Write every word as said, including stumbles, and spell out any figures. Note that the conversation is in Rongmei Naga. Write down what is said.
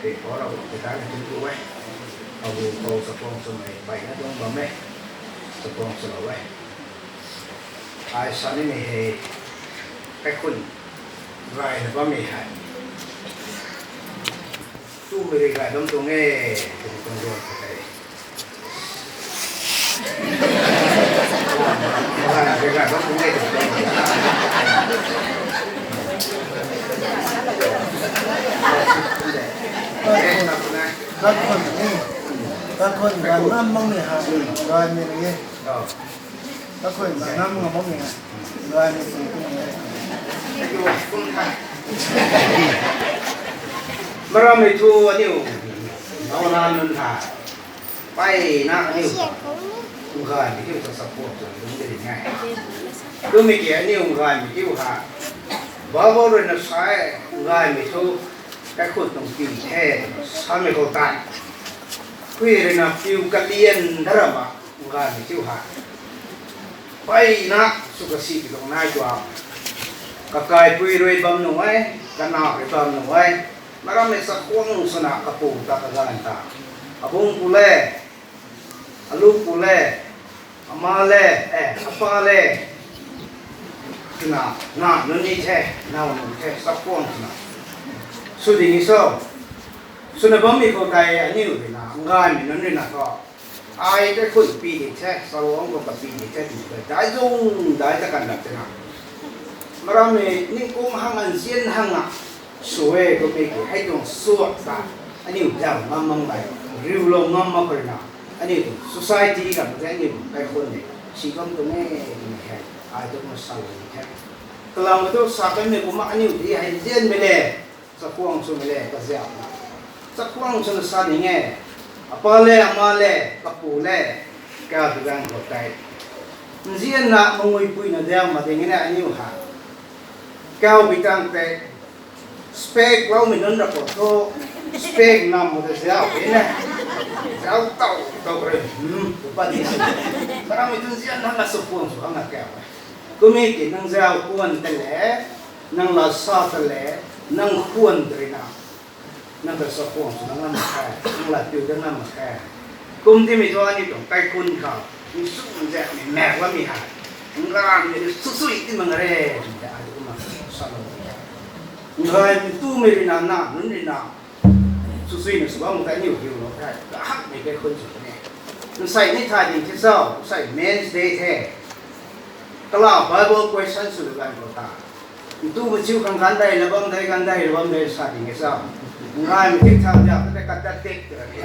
Hei khou Ravguangc ta na tingku e. Abu khou chakhwang swmei mpeyna tuang bam e. Chakhwang swlou e. Ai sa nimei hei kaikhun gayna bammei hei tumei rui gay bam tuang e, twmei tuang ruan kha tei. Gay, gay, gay bam tuang e, twmei tuang. Kaikhun, kaikhun, gay ngam makmei hei gaymei rui e. Kaikhun, gay ngam ngam makmei hei gaymei sw tuang e. Marammei thu aniu nac nunc hei mpeyna aniu gaymei kiu ta chakhwang tuang lungc de ri nge. Twmei ki aniu gaymei kiu hei Bible rui na sa e, gaymei thu kaikhun tuang pi the, twna samei khou tei, pui rui na piu kalian da rama gaymei kiu hei mpeyna sw kasi pi tuang nai tuang. Kakaipui rui bam nuh e, kanac rui bam nuh e. Marammei chakhwang swna kapu ta kaganv ta, abungc pu le, alu pu le, ama le, e, apa le, twna, nac nunc ni the, nac nunc the, chakhwang swna sw ding e so. Swna bammei khou tei aniu rui na, gaymei nunc rui na thu, ai kaikhun pi di the, chakhwang khou kapi di the, ti tei dai zung dai ta kan rap twna, marammei ningkum hang nzian hang na sw e, twmei ki hei tuang suak ta aniu zauh ngam mak tei, riulou ngam mak khou rui na, aniu tuang society ram tei aniu tuang kaikhun ni si bam tuang e, twmei hei ai tu kumna salou ni the. Kalam thu sa kanmei kumna aniu di hei nzianmei le, chakhwang swmei le, kazauhna chakhwang swna sa ning e. Apa le, ama le, kapu le, kau tu ganv khou tei nzianna manguipuina dau mak ding e na aniu hei. Kaupui tang tei spec loumei nunc ra khou thu, spec nam khou ta zauh e na, zauc tow tow kar e, hmm, tu pat di si. Marammei tu nzian hang na chakhwang sw hang na kau e. Twmei ki nang zauc khwan ta le, nang laa sa ta le, nang khwan ta rui na, nang ta chakhwang swna ngam mak khe, nang lat piu ta ngam mak khe. Kum timei thu aniu tuang kaikhun khou nsw nzianmei maek bammei hei, nganvmei sw sui ti mak re, twmei ta ai kumna salou e. Gaymei tumei rui na, nac nunc rui na sw suina sw bam tei aniu hiulou the, kahakmei kaikhun sw kan e. Nsei ni thay ding the cho, nsei Men's Day the. Kala Bible question sw lu ganv khou ta, ntu machiu khang ganv dei la bam de, ganv dei la bam de sa ding e cho. Gaymei thik thau zauc ta tei kata tik tw ra ni.